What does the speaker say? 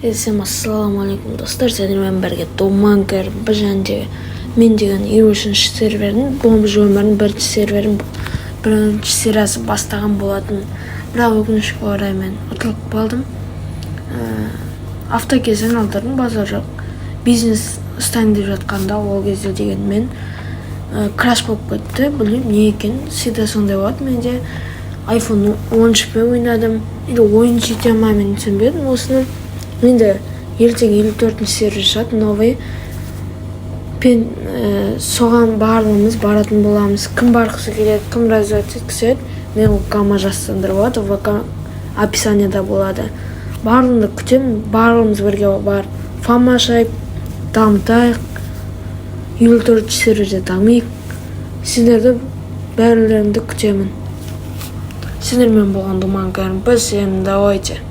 Всем ассалаумағалейкум, достар! Сіздермен бірге Думан КРБ және де мен деген 53-ші сервердің бомж өмірінің бірінші серверін, бірінші сериясы бастаған болатын. Бірақ өкінішке орай, мен ұтылып қалдым. Автокезден алдырдым, базар жоқ. Бизнес ұстайын деп жатқанда, ол кезде деген мен краш болып кетті. Білмеймін не екенін, всегда сондай болады менде. iPhone 13-пен ойнадым или ойын жете ма, мен түсінбедім осыны. Енді ертең 54-ші сервер шығады, новый пен, соған барлығымыз баратын боламыз. Кім барғысы келеді, кім развиваться еткісі келеді, мен ВК-ма жазсаңдар болады, ВК описанияда болады. Барлығыңды күтемін. Барлығымыз бірге барып, фам ашайық, дамытайық, 54-ші серверде дамиық. Сендерді бәрілеріңді күтемін. Сендермен болған Думан КРМП. Всем давайте.